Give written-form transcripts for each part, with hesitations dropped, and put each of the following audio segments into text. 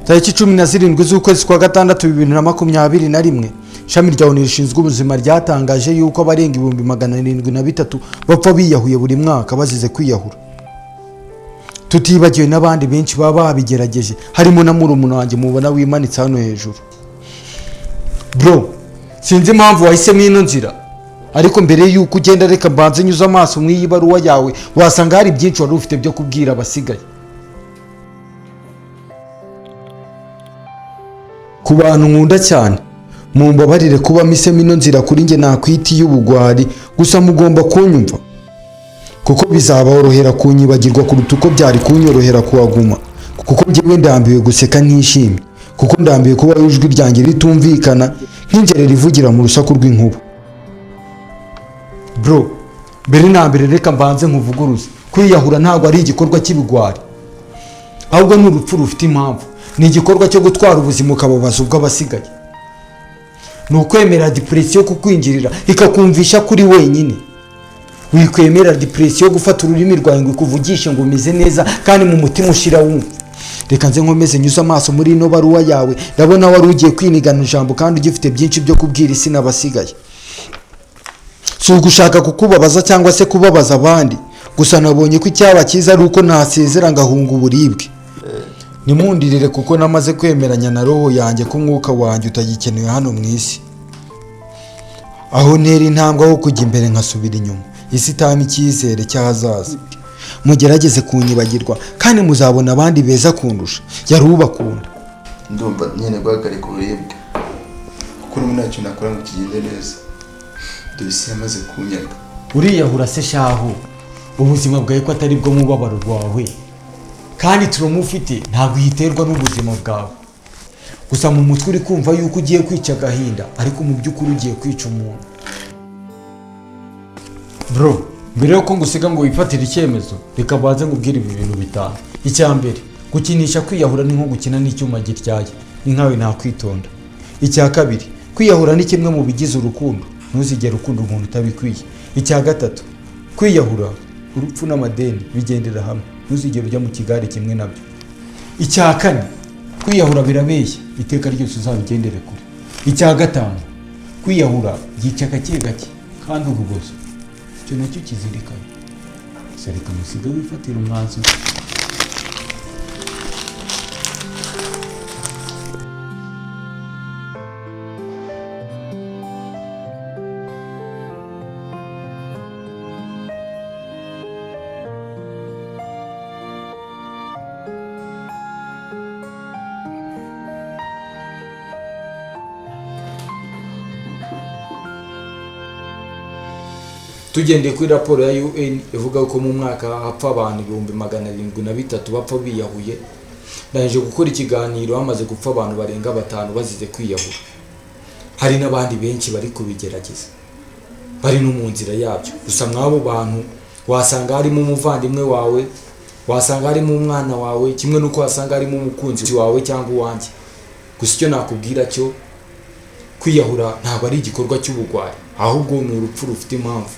Tariki 17 z'ukwezi kwa gatandatu 2021, ishami rya ONU rishinzwe ubuzima ryatangaje yuko abarenga 703,000 bapfa biyahuye buri mwaka bazize kwiyahura, tutibagiwe n'abandi benshi baba babigerageje, harimo na murumuna wanjye mubona wimanitse hano hejuru. Bro, sinzi impamvu wahisemo ino nzira, ariko mbere y'uko ugenda reka mbanze nyuze amaso mu iyi baruwa yawe, wasanga hari byinshi wari ufite byo kubwira abasigaye. Ku bantu nkunda cyane, mumbabarire kuba mpisemo ino nzira, kuri njye nakwita iy'ubugwari, gusa mugomba kunyumva kuko bizaborohera kunyibagirwa kuruta uko byari kunyorohera kuhaguma, kuko njyewe ndambiwe guseka ntishimye, kuko ndambiwe kuba ijwi ryanjye ritumvikana nk'ingerero ivugira mu rusaku rw'inkuba. Bro, mbere na mbere reka mbanze nkuvuguruze. Kwiyahura ntabwo ari igikorwa cy'ibigwari, ahubwo ni urupfu rufite impamvu. Ni igikorwa cyo gutwara ubuzima ukababaza ubw'abasigaye. Ni ukwemera depression kukwinjirira ikakumvisha kuri wenyine. Wikwemera depression gufata ururimi rwawe ngo ikuvugishe ngo umeze neza kandi mu mutima ushira wumva. Reka nze nkomeze nyuze amaso muri ino baruwa yawe, ndabona wari ugiye kwinigana ijambo kandi ugifite byinshi byo kubwira isi n'abasigaye. Si ugushaka kukubabaza cyangwa se kubabaza abandi, gusa nabonye ko icyaba cyiza ari uko ntasezera ngahunga uburibwe. Nimundirire kuko namaze kwemeranya na roho yanjye ko umwuka wanjye utagikenewe hano mu isi. Aho ntera intambwe aho kujya imbere nkasubira inyuma, isi itama icyizere cy'ahazaza. Mugerageze kunyibagirwa kandi muzabona abandi beza kundusha. Yari ubakunda. Ndumva nyine guhagarika uburibwe, kuko n'ubu ntacyo nakora ngo kigende neza, dore isi yamaze kunyaga. Uriyahura se shahu, ubuzima bwawe ko atari bwo mubabaro rwawe, kandi turamufite ntabwo uyiterwa n'ubuzima bwawe. Gusa mu mutwe uri kumva yuko ugiye kwica agahinda, ariko mu by'ukuri ugiye kwica umuntu. Bro, mbere yuko ngusiga ngo wifatire icyemezo, reka mbanze nkubwire ibi bintu bitanu. Icya mbere, gukinisha kwiyahura ni nko gukina n'icyuma gityaye, ni nkawe ntakwitonda. Icya kabiri, kwiyahura ni kimwe mu bigize urukundo, ntuzigere ukunda umuntu utabikwiye. Icya gatatu, kwiyahura, urupfu n'amadeni bigendera hamwe, ntuzigere ujya mu kigare kimwe nabyo. Icya kane, kwiyahura birabeshya, iteka ryose uzabigendere kure. Icya gatanu, kwiyahura byica gake gake kandi urubozo, icyo nacyo kizirikane. Gusa reka musige wifatire umwanzuro. Tugendeye kuri raporo ya UN ivuga ko mu mwaka hapfa abantu 703,000 bapfa biyahuye, ndangije gukora ikiganiro hamaze gupfa abantu barenga 5 bazize kwiyahura. Hari n'abandi benshi bari kubigerageza, bari no mu nzira yabyo. Gusa mw'abo bantu wasanga harimo umuvandimwe wawe, wasanga harimo umwana wawe, kimwe n'uko wasanga harimo umukunzi wawe cyangwa uwanjye. Gusa icyo nakubwira cyo, kwiyahura ntabwo ari igikorwa cy'ubugwari, ahubwo ni urupfu rufite impamvu.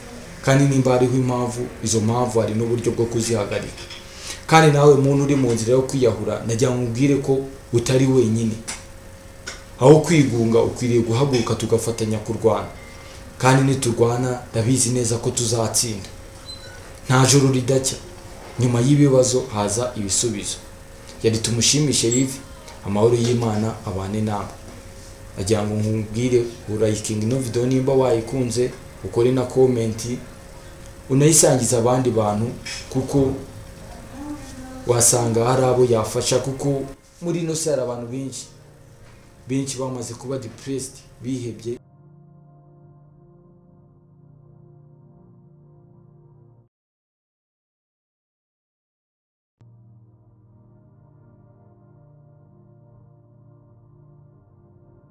Kandi nimba hariho impamvu, izo mpamvu hari n'uburyo bwo kuzihagarika. Kandi nawe muntu uri mu nzira yo kwiyahura, nagira ngo nkubwire ko utari wenyine. Aho kwigunga ukwiriye guhaguruka tugafatanya kurwana, kandi niturwana ndabizi neza ko tuzatsinda. Nta joro ridacya, nyuma y'ibibazo haza ibisubizo. Yari Tumushimishe Yves, amahoro y'Imana abane namwe. Nagira ngo nkubwire urayikinga ino video nimba wayikunze, ukore na comment, unayisangiza abandi bantu, kuko wasanga hari abo yafasha, kuko muri ino si hari abantu benshi benshi bamaze kuba depressed, bihebye.